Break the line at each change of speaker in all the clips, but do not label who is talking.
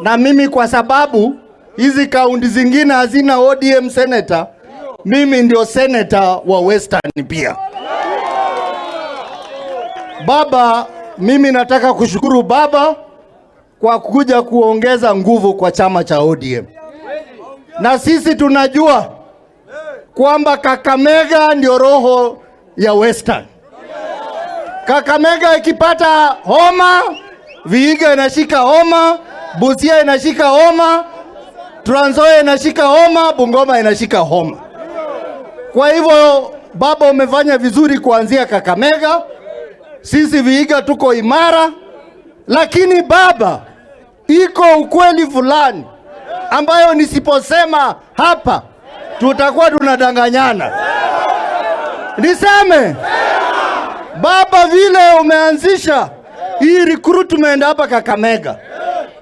Na mimi kwa sababu hizi kaunti zingine hazina ODM senator, mimi ndio senator wa Western pia. Baba, mimi nataka kushukuru baba kwa kuja kuongeza nguvu kwa chama cha ODM. Na sisi tunajua kwamba Kakamega ndio roho ya Western. Kakamega ikipata homa, Vihiga inashika homa, Busia inashika homa, Trans Nzoia inashika homa, Bungoma inashika homa. Kwa hivyo baba, umefanya vizuri kuanzia Kakamega. Sisi Vihiga tuko imara, lakini baba, iko ukweli fulani ambayo nisiposema hapa tutakuwa tunadanganyana. Niseme baba, vile umeanzisha hii recruitment hapa Kakamega,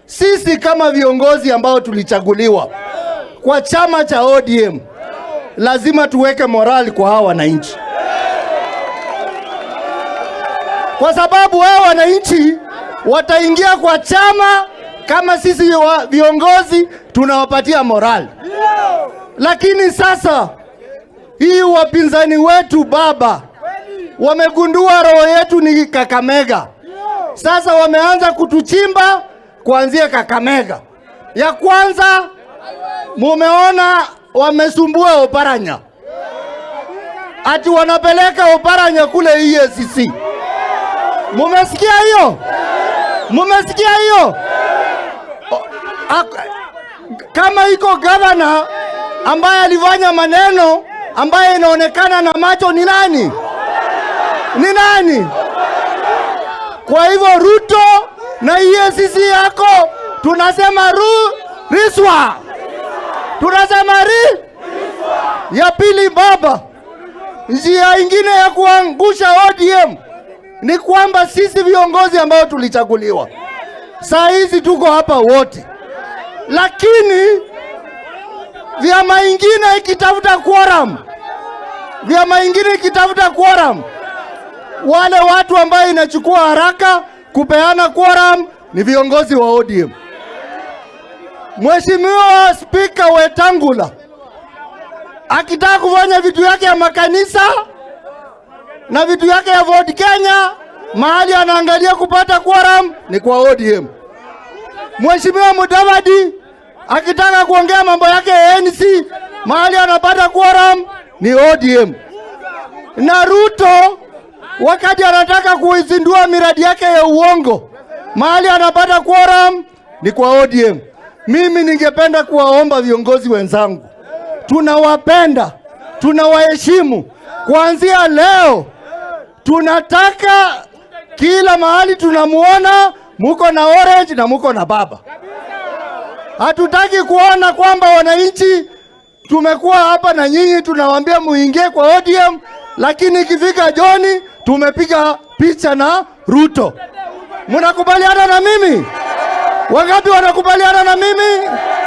sisi kama viongozi ambao tulichaguliwa kwa chama cha ODM lazima tuweke morali kwa hawa wananchi, kwa sababu hawa wananchi wataingia kwa chama kama sisi viongozi tunawapatia morali. Lakini sasa hii wapinzani wetu baba, wamegundua roho yetu ni Kakamega. Sasa wameanza kutuchimba kuanzia Kakamega. Ya kwanza mumeona wamesumbua Oparanya, ati wanapeleka Oparanya kule EACC. Mumesikia hiyo? Mumesikia hiyo? Kama iko gavana ambaye alifanya maneno ambaye inaonekana na macho ni nani? Ni nani? Kwa hivyo Ruto na EACC yako tunasema riswa, tunasema ri. Ya pili baba, njia ingine ya kuangusha ODM ni kwamba sisi viongozi ambao tulichaguliwa saa hizi tuko hapa wote, lakini vyama ingine ikitafuta quorum, vyama ingine ikitafuta quorum, wale watu ambayo inachukua haraka kupeana quorum ni viongozi wa ODM. Mheshimiwa Spika Wetangula akitaka kufanya vitu yake ya makanisa na vitu yake ya Ford Kenya, mahali anaangalia kupata quorum ni kwa ODM. Mheshimiwa Mudavadi akitaka kuongea mambo yake ya ANC, mahali anapata quorum ni ODM. Na Ruto wakati anataka kuizindua miradi yake ya uongo, mahali anapata quorum ni kwa ODM. Mimi ningependa kuwaomba viongozi wenzangu, tunawapenda, tunawaheshimu. Kuanzia leo tunataka kila mahali tunamuona muko na orange na muko na baba. Hatutaki kuona kwamba wananchi tumekuwa hapa na nyinyi tunawaambia muingie kwa ODM, lakini ikifika jioni tumepiga picha na Ruto. Mnakubaliana na mimi? Wangapi wanakubaliana na mimi?